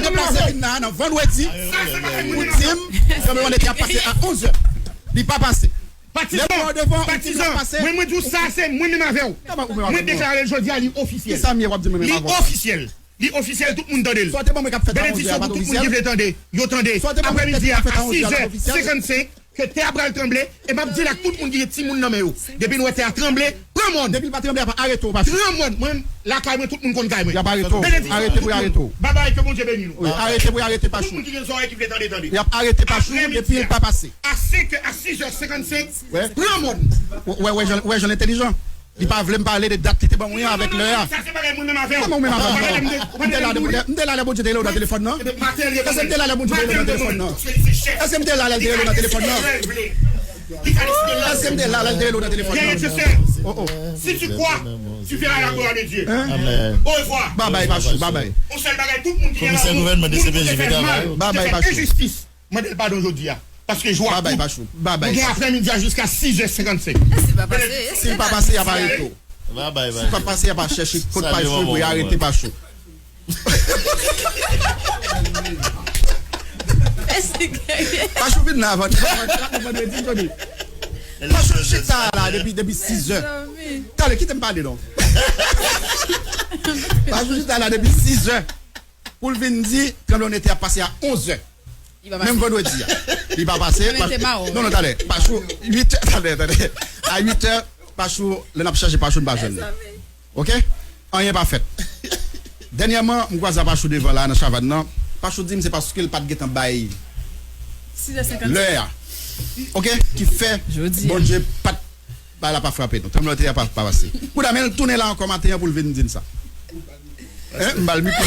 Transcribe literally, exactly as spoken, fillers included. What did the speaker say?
Deplase vin la nan vandredi pou di m tranblemann de tè ap pase a onz è. Li pa pase. Patizan, patizan, mwen, mwen di w sa, se mwen menm avè w. Mwen deklare l jodi a, li ofisyèl. Li ofisyèl. Li ofisyèl, tout moun tande l. Benediksyon pou tout moun ki vle tande, yo tande. Aprèmidi a, a sis è senkannsenk, ke tè a pral tranble, e m ap di l ak tout moun ki gen timoun nan men yo. Depi n wè tè a tranble, pran mòn. Depi l pa tranble, y ap arete w, pa. Pran mòn. Mwen, lakay mwen, tout moun konn kay mwen. Y ap arete w. Arete pou y arete w. Babay, ke Bondye beni nou. Wi, arete pou y arete Pachou. Tout moun ki gen zòrèy ki vle tande, tande. Y ap arete Pachou depi l pa pase. A senk è, a sis è senkannsenk, pran mòn. Wè, wè, wè jan l entèlijan. Li pa vle m pale de dat li te ban mwen an avèk lè a. Sa se bagay mwen menm avè w. Kòman ou menm avè m? M te la, m te la lè Bondye te rele w nan telefòn nan? Èske m te la lè Bondye te rele w nan telefòn nan? Èske m te la lè l te rele w nan telefòn nan? Èske m te la lè l te rele w nan telefòn nan? Oh, oh. Si tu crois, tu verras la gloire de Dieu. Au revoir. Babay, Pachou, babay. Yon sèl bagay, tout moun ki gen la, moun ki te fè mal, te fè enjistis. Mande l padon jodi a. Paske jou ap kout. Babay, Pachou. Babay. Nou gen aprèmidi a jiska sis è senkannsenk. E si l pa pase? Si l pa pase, y ap arete w. Si l pa pase, y ap chèche kot Pachou pou y arete Pachou. Pachou vin la vandredi, jodi. Pachou chita la depi, depi sis è. Tande, kite m pale non. Pachou chita la depi sis è. Pou l vin di tranblemann de tè ap pase a onz è. Menm vandredi a. Li pa pase. Non, non, talè. Pachou, uit è, talè, talè. A uit è, Pachou, lè n ap chache Pachou, n pa jwenn li. Ok? Anyen pa fèt. Dènyèman, m kwaze a Pachou devan la, nan Chavann nan. Pachou di m se paske l pa t gentan bay lè a. Ok? Ki fè Bondye pa t Bagay la pa frape nou. Tranblemanntè a pa, pa pase. Kounya, men l tounen la ankò maten an pou l vin di n sa. Hein? M ba l mikwo.